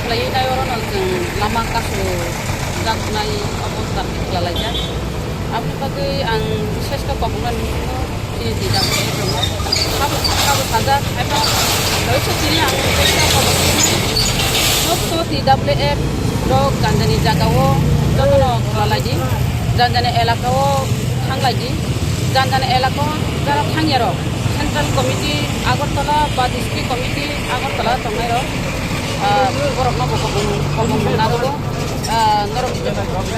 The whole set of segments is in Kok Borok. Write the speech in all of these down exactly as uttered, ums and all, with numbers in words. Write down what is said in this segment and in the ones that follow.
Khlaiwi nai orono chwng lama kasu jaknai obo dabi khlalaijak. Aboni bagwi ang bises khe kobokno nukgo chini T W F rokno. Abo, abo sajak, abo loisa chini ang bises khe kobokno joto T W F rok jani jani jagao jotono khlalaidi, jani jani elakao thanglaidi, jani jani elakao jara thangyarok Central Committee Agartala ba District Committee Agartala tongnairok, ah, borokno bo kobong, kobong nago. Ah, norok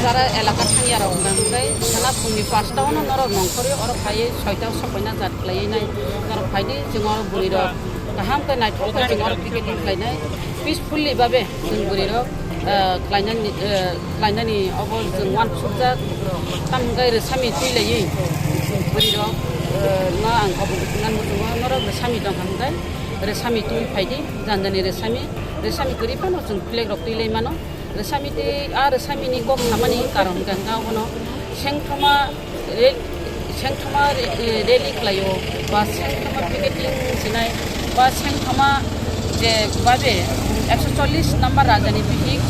jara elaka thangyarok hwnka hwnkhe sana phungni pastaono norok nongkhorwi oro phaiwi soita sokoina jat khlaiwi nai norok phaidi, chwng oro bwrwirok kaham khe naithok khe chwng oro picketing khlainai peacefully babe chwng bwrwirok, ah, khlainani, ah, khlainani obo chwng uansukjak tamo hwnkhe rwsami twi laiwi bwrwirok, ah, no ang kobong nang muchungo norok rwsami tongkha hwnkhe rwsami twi phaidi. Jani jani rwsami, rwsami kwrwi phano chwng flag rok twi lai mano. Rwsami twi, a rwsami ni kok samani karon hwnkha hwnkha abono sengthoma re-, sengthoma re-, rally khlaio, ba sengthoma picketing sinai, ba sengthoma je babe ekso chollish number rajani bihik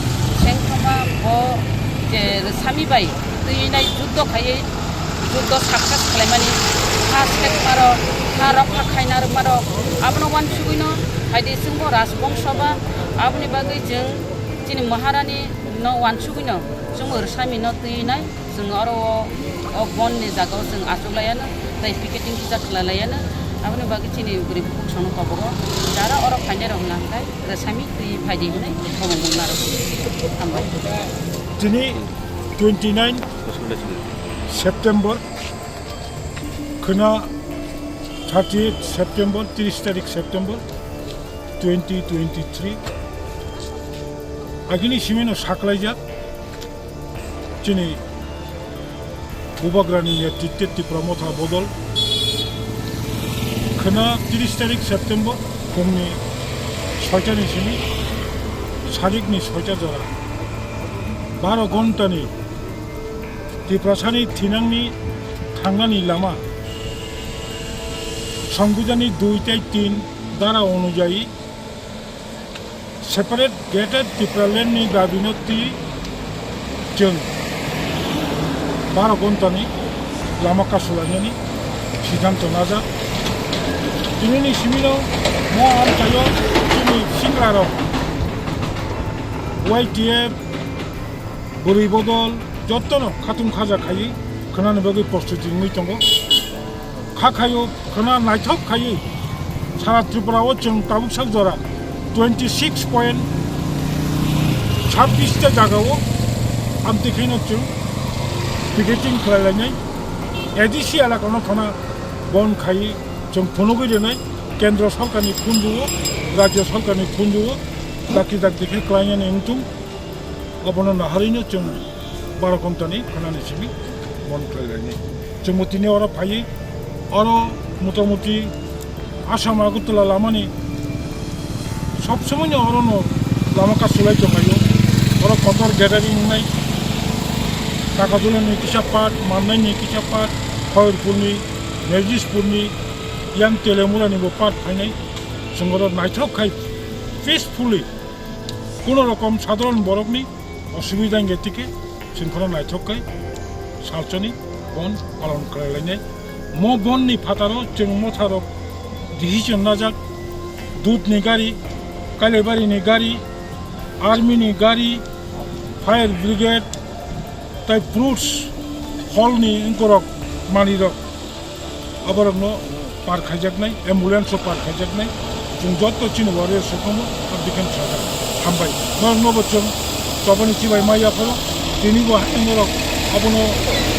sengthoma bo je rwsami bai twi nai juddo khaiwi juddo success khlaimani, ha sekmarok, ha rokha khainarokmarok, abono uansugwino phaidi chwngbo rajbongso ba, aboni bagwi chwng chini Maharani no uansugwino chwngbo rwsamino twi nai, chwng oro o, o bonni jagao chwng achuklaiano, tei picketing kisa khlailaiyano, aboni bagwi chini bwrwi bukhuk sono kobogo jara oro phainairok hwnka hwnkhe rwsami twi phaidi hwnwi kobong mwngnaro. Hambai. Tini twenty nine September, khwna thirty eight September, tris tarik September twenty twenty three. Agini simino saklaijak chini Bubagrani netritwe Tipra Motha bodol. Khwna tris tarik September phungni soitani simi sarikni soita jora baro ghontani Tiprasani thinangni thangnani lama Songbidanni dui tei tin dara onujayi separate Greater Tipraland ni dabi no twi chwng baro ghontani lama kasulainani siddhanto najak. Tinini simino mo amchaio chini siklarok Y T F, bwrwi bodol, jottono khatung khaja khaiwi khwnani bagwi prostuti wngwi tongo. Kha khaio khwna naithok khaiwi sara Tripura o chwng tabuk sak jora twenty six point sabbish ta jaga o amtwi khaino chwng picketing khlai lainai. A D C elaka no khwna bon khaiwi chwng phunugwi rwnai kendro sorkar ni phundu o, rajyo sorkar ni phundu o, dakti dakti khe klainani wngthung. Abono naharino chwng baro ghontani khwnani simi bon khlai lainai. Chwngbo tini oro phaiwi oro motamuti Assam Agartala lamani sob somoino orono lama kasulai tonglaio. Oro kotor gathering wngnai, Kakadulani kisa part, Mannaini kisa part, Khairpurni, Mejispurni, Yang Telemurani bo part phainai. Chwng oro naithok khai peacefully Kuno rokom sadharon borokni osubida wngya tike chwng kheno naithok khe salsoni bon palon khlai lainai. Mo bonni phataro chwng motharok decision najak, dudni gari, Kailaibari ni gari, army ni gari, fire brigade, tai fruits, pholni wngkorok manwirok. Aborokno par khaijaknai, ambulance o par khaijaknai, chwng joto chini warrior se tongo, abdikhen sajak. Hambai. Norokno bo chwng chobani chibai ma yapharo, tini bo hai norok abono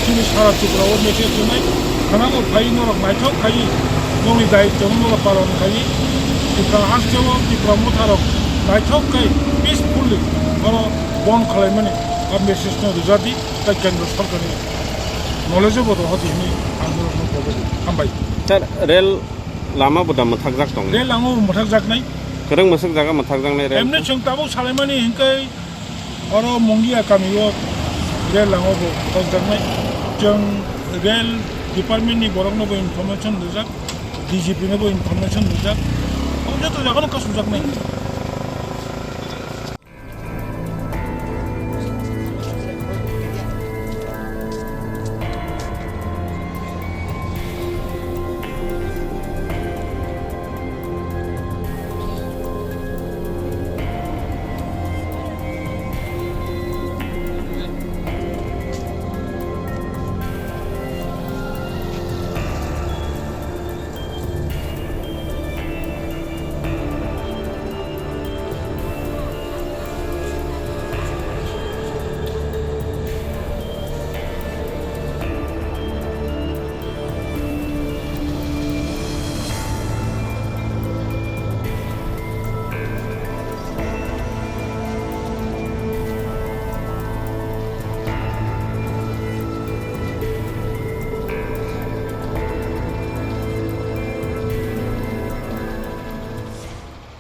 chini sara Tripura o message rwnai, khwnano phai norok naithok khai, nokni dayitto no norok palon khai, Tripura hasteo, Tripura motharok naithok khai peacefully oro bon khwlaimani a message no rwjadi, tai kendro sorkarni knowledge bo rohor di hwnwi ang norokno bobo. Hambai. Sir, rel lama bo da mwthakjak tong? Rel lama bo mwthakjaknai. Kwrwng mwswk jaga mwthakjaknai rel? Emne chwng tabuk salaimani hinkhe oro Mungia kamio rel lama bo mwthakjaknai. Chwng rel department ni borokno bo information rijak, D G P no bo information rijak. Abo joto jagano kasukjaknai.